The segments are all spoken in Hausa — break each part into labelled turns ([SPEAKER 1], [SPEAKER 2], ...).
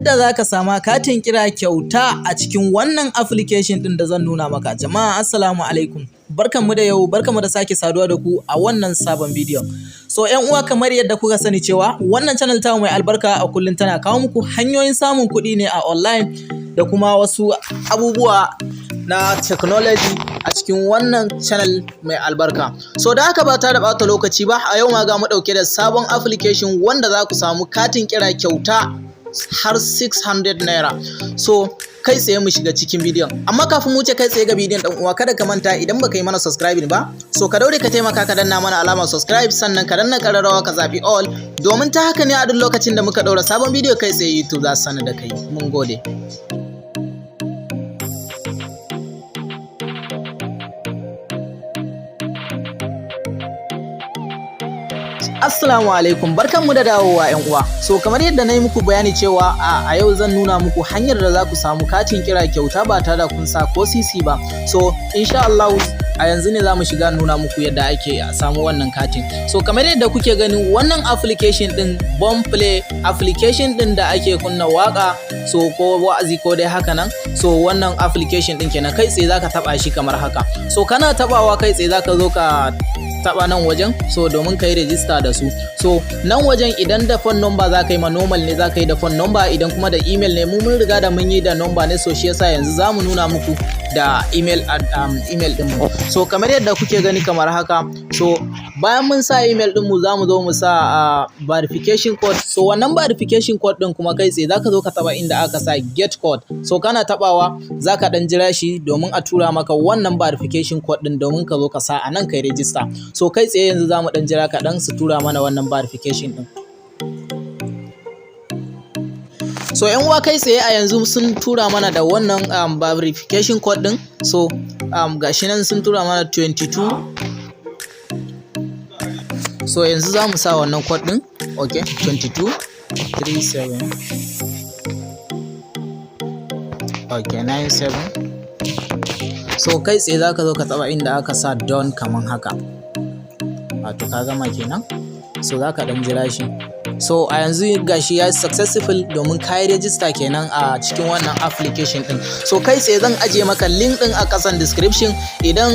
[SPEAKER 1] Yadda za ka sama katin kira kyauta a cikin wannan application ɗin da zan nuna maka. Jama'a, assalamu alaikum. Barkanmu da yau, barkanmu da sake saduwa da ku a wannan sabon bidiyon. So ‘yan uwa, kamar yadda kuka sani cewa wannan channel tamu mai albarka a kullum tana kawo muku hanyoyin samun kuɗi ne a online da kuma wasu abubuwa na technology a cikin wannan channel mai albarka. So da haka, ba tare da ɓata lokaci ba, a yau ma ga mu ɗauke da sabon application wanda za ku samu katin kira kyauta har 600 naira. So kai tsaye mu shiga cikin bidiyon. Amma kafin mu wuce kai tsaye ga bidiyon, dan uwa, kada ka manta, idan baka yi mana subscribing ba, so ka daure ka taimaka ka danna mana alamar subscribe, sannan ka danna kararrawa ka zabi all, domin ta haka ne a duk lokacin da muka ɗaura sabon bidiyo, kai tsaye YouTube za su sanar da kai. Mun gode. Assalamu alaikum, barkanmu da dawowa, yan uwa. So kamar yadda na yi muku bayani cewa a yau zan nuna muku hanyar da za ku samu katin kira kyauta ba tare da kun sa ko sisi ba. So insha Allah a yanzu ne za mu shiga nuna muku yadda ake samu wannan katin. So kamar yadda kuke gani, wannan application din Boomplay, application din da ake kunna waka, so ko wa'azi ko dai haka nan. So wannan application din kenan, kai tsaye zaka taba shi kamar haka. So kana tabawa, kai tsaye zaka zo ka taba nan wajen, so domin ka yi register da su. So nan wajen, idan da phone number za ka yi ma, normal ne za ka yi da phone number, idan kuma da email ne, mu mun riga da mun yi da number ne, so shi yasa yanzu za mu nuna muku da email din mu. So kamar yadda kuke gani kamar haka, so bayan mun sa email din mu, za mu zo mu sa verification code. So wannan verification code din kuma, kai tsaye zaka zo ka taba inda aka sa "get code". So kana tabawa, zaka dan jira shi domin a tura maka wannan verification code din, domin ka zo ka sa a nan kai register. So kai tsaye yanzu za mu dan jira kaɗan su tura mana wannan verification din. So yan uwa, kai tsaye a yanzu sun tura mana da wannan verification code din. So gashi nan sun tura mana 22. So yanzu za mu sa wannan code din. Okay, 22 37, okay, 97. So kai tsaye za ka zo ka taba inda aka sa "done" kaman haka, wato ka gama kenan. So za ka dan jira shi. So a yanzu gashi ya successful, domin ka yi register kenan a cikin wannan application din. So kai tsaye zan ajiye maka link din a kasan description. Idan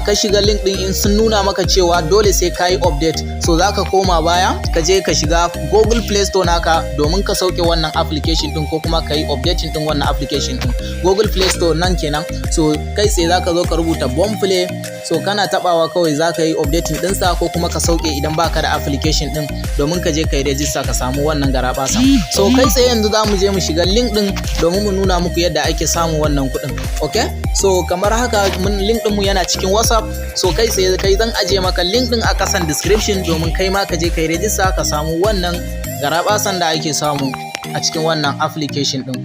[SPEAKER 1] ka shiga link din, in sun nuna maka cewa dole sai ka yi update, so za ka koma baya ka je ka shiga Google Play Store naka domin ka sauke wannan application din, ko kuma ka yi updating din wannan application din. Google Play Store nan kenan. So kai tsaye za ka zo ka rubuta Boomplay. So kana tabawa, kawai za ka yi updating dinsa ko kuma ka sauke idan baka da application din, domin ka je ka yi register ka samu wannan garabasa. So kai tsaye yanzu za mu je mu shiga link din domin mu nuna muku yadda ake samun wannan kuɗin. Okay, so kamar haka, mun link din mu yana cikin WhatsApp. So kai tsaye kai zan ajiye maka link din a kasan description, domin kai ma ka je ka yi register ka samu wannan garabasan da ake samu a cikin wannan application din.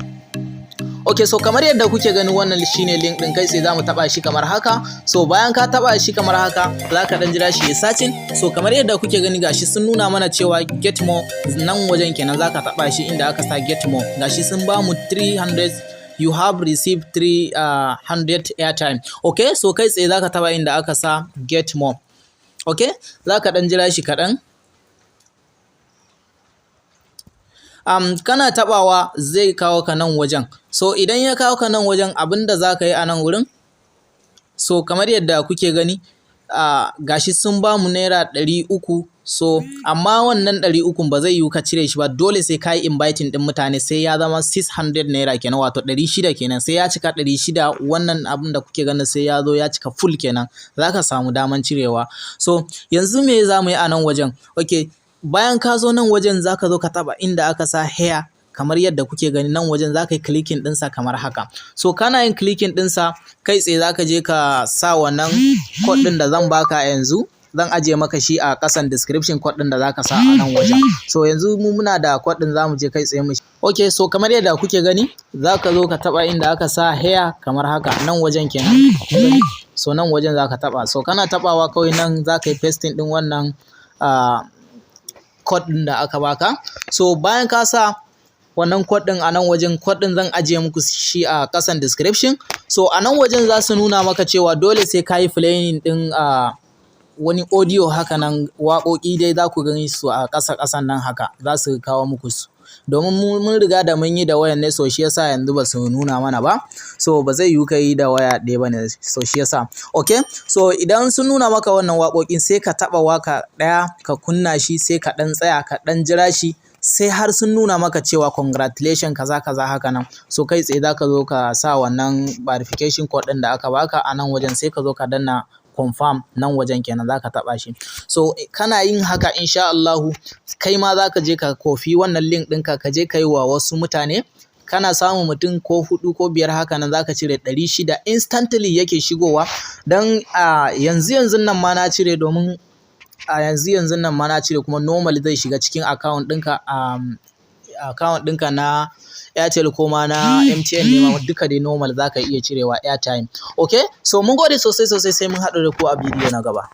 [SPEAKER 1] Ok, so kamar yadda kuke gani, wannan shine link din. Kai tsaye zamu taba shi kamar haka. So bayan ka taba shi kamar haka, zaka dan jira shi ya searching. So kamar yadda kuke gani, gashi sun nuna mana cewa "get more", nan wajen kenan zaka taba shi inda aka sa "get more". Gashi sun ba mu 300, "You have received 300 airtime". Okay, so kai tsaye zaka taba inda aka sa "get more". Okay, zaka dan jira shi kaɗan. Kana tabawa zai kawo ka nan wajen. So idan ya kawo ka nan wajen, abinda za ka yi a nan wurin, so kamar yadda kuke gani, gashi sun ba mu ₦300. So amma wannan 300n ba zai yiwu ka cire shi ba, dole sai ka yi inviting ɗin mutane, sai ya zama 600 naira kenan, wato 600 kenan. Sai ya cika 600, wannan abin da kuke ganin sai ya zo ya cika full kenan, za ka samu daman cirewa. So yanzu me za mu yi a nan wajen? Okay, bayan ka zo nan wajen, za ka zo ka taɓa inda aka sa "here", kamar yadda kuke gani nan wajen, za ka yi clicking ɗinsa kamar haka. So kana yin clicking ɗinsa, kai tsaye za ka je ka sa wannan code ɗin da zan baka yanzu. Zan ajiye maka shi a ƙasan description, code ɗin da za ka sa a nan wajen. So yanzu mu muna da code ɗin, za mu je kai tsaye mu. Okay, so kamar yadda kuke gani, za ka zo ka taɓa inda aka sa "here" kamar haka, nan wajen kenan. So nan wajen za ka taɓa. So kana taɓawa, kawai nan za ka yi pasting ɗin wannan code ɗin da aka baka. So bayan ka sa wannan code ɗin a nan wajen, code ɗin zan ajiye muku shi a ƙasan description. So a nan wajen za su nuna maka cewa dole sai ka yi playing ɗin wani audio haka nan, waƙoƙi dai za ku gani su a ƙasa ƙasan nan haka, za su kawo muku su. Domin mun riga da mun yi da wayan ne, so shi yasa yanzu ba su nuna mana ba. So ba zai yiwu ka yi da waya ɗaya ba ne, so shi yasa. Okay, so idan sun nuna maka wannan waƙoƙin, sai ka taɓa waka ɗaya ka kunna shi, sai ka ɗan tsaya, ka ɗan jira shi, sai har sun nuna maka cewa congratulation, kaza kaza haka nan. So kai tsaye zaka zo ka sa wannan verification code ɗin da aka baka a nan wajen, sai ka zo ka danna confirm nan wajen kenan, zaka taɓa shi. So kana yin haka, insha Allahu kai ma zaka je ka copy wannan link ɗinka, ka je ka yi wa wasu mutane. Kana samun mutum ko huɗu ko biyar haka nan, zaka cire 600 instantly yake shigowa. Don a yanzu yanzun nan ma na cire, domin a yanzu yanzun nan ma na cire, kuma normal zai shiga cikin account ɗinka, account ɗinka na Airtel ko ma na MTN ne ma, duka dai normal zaka iya cirewa airtime. Okay, so mun gode sosai sosai, sai mun haɗu da ku a bidiyo na gaba.